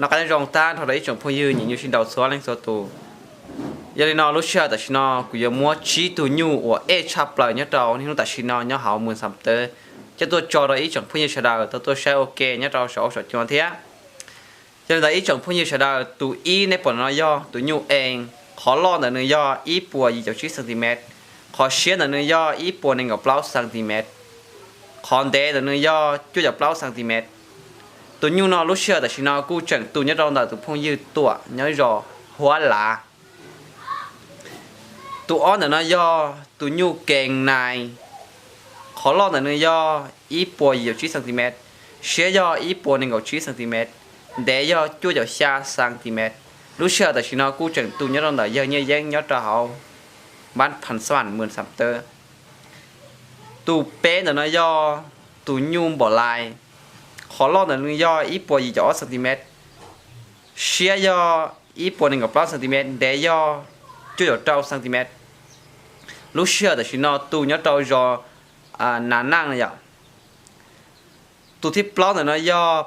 Noj qab nyob zoo tag nrho rau ib tsoom phooj ywg nyiam nyuj sib nraus txhua leej txhua tus. Yog li no lub sij hawm tam sim no kuv yuav muab tsib tug nyuj uas ej tshaj plaws nyob rau niaj hnub tam sim no nyob hauv Moos Xam Tawv coj tuaj tso rau ib tsoom phooj ywg sawv daws tau tuaj saib ua ke nyob rau saum huab saum cua thiab. Yog li ntawd ib tsoom phooj ywg sawv daws, tus ib nej pom no yog tus nyuj ees, qhov loj ntawm nws yog ib puas yim caum tsib centimet, qhov siab ntawm nws yog ib puas nees nkaum plaub centimet, qhov ntev ntawm nws yog cuaj caum plaub centimet. Tus nyuj no lub sij hawm tam sim no kuj tseem tu nyob rau ntawm tus phooj ywg Tuam nyob zos Huab Lav. Tus ob ntawm no yog tus nyuj kees nais, qhov loj ntawm nws yog ib puas yim caum tsib centimet, siab yog ib puas nees nkaum tsib centimet, ntev yog cuaj caum xya centimet. Lub sij hawm tam sim no kuj tseem tu nyob rau ntawm yawg Nyiaj Yeeb nyob rau hauv npab Phan Xas Moos Xam Tawv. Tus peb ntawm no yog tus nyuj npom lais, qhov loj ntawm nws yog ib puas yim caum ob centimet, siab yog ib puas nees nkaum plaub centimet, ntev yog cuaj caum rau centimet. Lub sij hawm tam sim no tu nyob rau zos Nas Naj na yom. Tus thib plaub ntawm no yog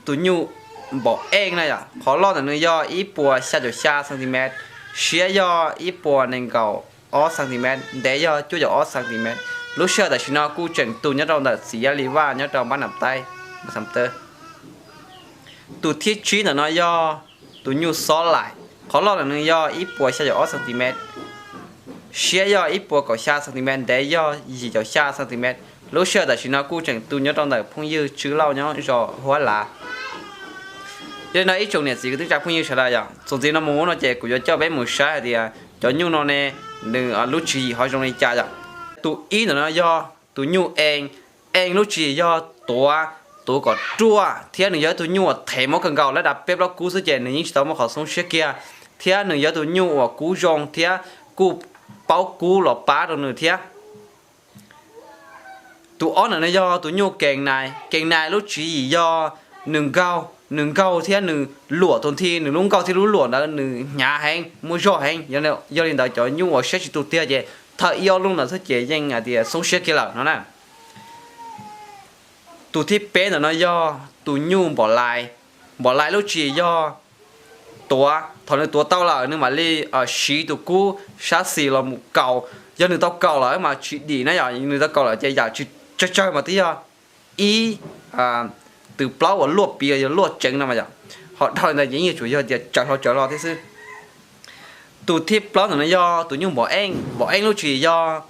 tus nyuj npom eej na yom, qhov loj ntawm nws yog ib puas xya caum xya centimet, siab yog ib puas nees nkaum ob centimet, ntev yog cuaj caum ob centimet. Lub sij hawm tam sim no kuj tseem tu nyob rau ntawm Txiv Yaj Li Vaj nyob rau npab Nam Taib, Moos Xam Tawv. Tus thib tsib ntawm no yog tus nyuj xob laim, qhov loj ntawm nws yog ib puas xya caum ob centimet, siab yog ib puas kaum xya centimet, ntev yog yim caum xya centimet. Lub sij hawm tam sim no kuj tseem tu nyob rau ntawm phooj ywg Tswb Lauj nyob zos Huab Lav. Yog li no ib tsoom niam txiv kwv tij neej tsa phooj ywg sawv daws yom, txuas ntxiv no mus ub no ces kuv yuav coj peb mus saib hais tias cov nyuj no ne, nws lub tswv yim ho zoo li cas yom. Tus ib ntawm no yog tus nyuj ees. Ees lub tswv yim yog tuav, tuav kom ruaj thiab nws yog ib tug nyuj uas thev mob kawg nkaus, lab dav peb plaub kub xwb ces nws yeej tsis tau muaj qhov xoob siab kiag, thiab nws yog ib tug nyuj uas kub zoo thiab kuj paub kub los pab rau nws thiab. Tus ob ntawm no yog tus nyuj kees nais. Kees nais lub tswv yim yog nws nkaug, nws nkaug thiab nws luam tus nthi, nws lub nkaug thiab lub luam ntawd nws hnyav heev, muaj zog heev. Yog li ntawd cov nyuj uas siab tsis tu tiag ces thawj ib ob lub ntawd xwb ces yeej hais tias xoob siab kiag lawm no na. Tus thib peb ntawm no yog tus nyuj npom lais. Npom lais lub tswv yim yog tuav, thaum nws tuav tau lawm nws mam li siv tus kub sab xis los mus kaus. Yog nws tau kaus lawm mas tsis dim na yom, nws tau kaus lawm ces yam tsis tsawg tsawg mas twb yog ib tws plaub uas luaj piv yog luaj tseev no mas yom. Ho dhau li ntawd ces yeej yuav tsum yog tias tsawv hlo tsawv hlo thiab xwb. Tus thib plaub ntawm no yog tus nyuj npom eej. Npom eej lub tswv yim yog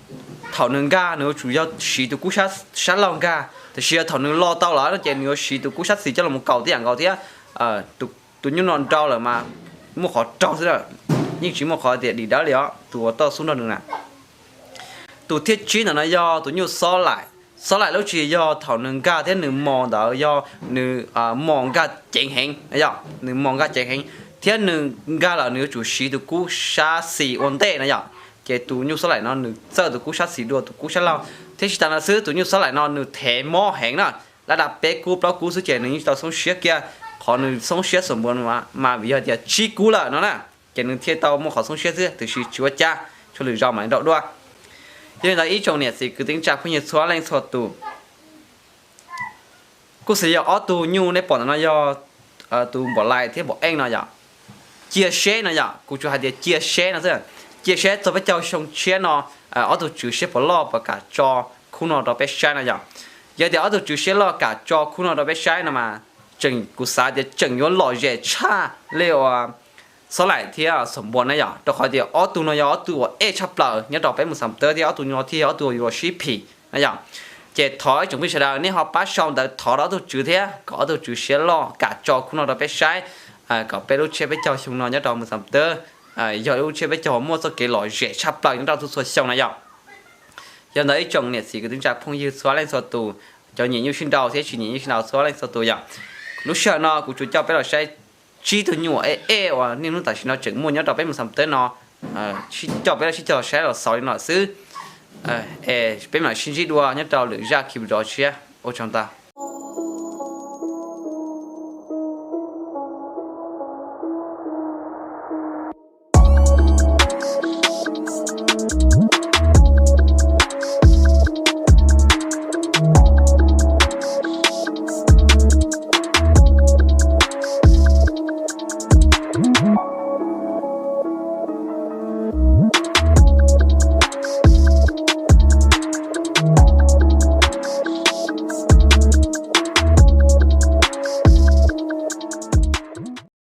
thaum nws nkag nws yuav tsum yog siv tus kub sab laug nkag, tiam sis yog thaum nws lo tau lawm no ces nws yuav siv tus kub sab xis coj los kaus tib yam nkaus thiab. Tus nyuj no nrau lawm mas muaj qhov raug xwb, yeej tsis muaj qhov tias dim dawb li os tus uas toj xub nrog nws na. Tus thib tsib ntawm no yog tus nyuj xob laim. Xob laim lub tswv yim yog thaum nws nkag thiab nws mos ntawd yog nws mos nkag ceev heev, yog nws mos nkag ceev heev, thiab nws nkag lawm nws yuav tsum siv tus kub sab xis ua ntej na yom. Ces tus nyuj xob laim no nws txawj tus kub sab xis dua tus kub sab laug, thiab tsis tas no xwb tus nyuj xob laim no nws thev mob heev na. Lab dab peb kub plaub kub xwb ces nws yeej tsis tau xoob siab kiag, qhov nws xoob siab xom npua mas vim yog tias tsib kub lawm no na, ces nws thiaj tau muaj qhov xoob siab xwb, tiam sis tsis ua cas, txhua lwm zaus mam li nrau dua. Yog li ntawd ib tsoom niam txiv kwv tij neej tsa phooj ywg txhua leej txhua tus, kuj xws yog ob tug nyuj nej pom ntawm no yog tus npom lais thiab npom eej no yom. Cia seb no yom, kuv tsuas hais tias cia seb no xwb. Cia seb txog peb caug xyoo tshiab no ob tug tswv siab puas loj puas kam tso khub no rau peb saib no yom. Yog tias ob tug tswv siab loj kam tso khub no rau peb saib no mas tseem, kuv xav tias tseem yuav lom zem tshaj li uas xob laim thiab xom npua na yom, rau qhov tias ob tug no yog ob tug uas ej tshaj plaws nyob rau peb mus xam tawb thiab ob tug no thiaj yog ob tug uas yuav sib phim na yom. Ces thov ib tsoom phooj ywg sawv daws nej ho pab sau ntawv thov rau ob tug tswv thiab kom ob tug tswv siab loj kam tso khub no rau peb saib, kom peb lub tsiab peb caug xyoo no nyob rau mus xam tawb yog lub tsiab peb caug muaj txoj kev lom zem tshaj plaws nyob rau txhua txhua xyoo na yom. Yog ntawd ib tsoom niam txiv kwv tij neej tsa phooj ywg txhua leej txhua tus, cov nyiam nyuj sib nraus thiab tsis nyiam nyuj sib nraus txhua leej txhua tus yom. Lub sij hawm no kuv tsuas coj peb los saib tsib tug nyuj uas ej ej uas niaj hnub tam sim no tseem muaj nyob rau peb mus xam tawb no, coj peb los sib cog saib los xaus li no xwb. Es peb mam sib ntsib dua nyob rau lwm zaj khi zov tshiab, ua tsaug ntau.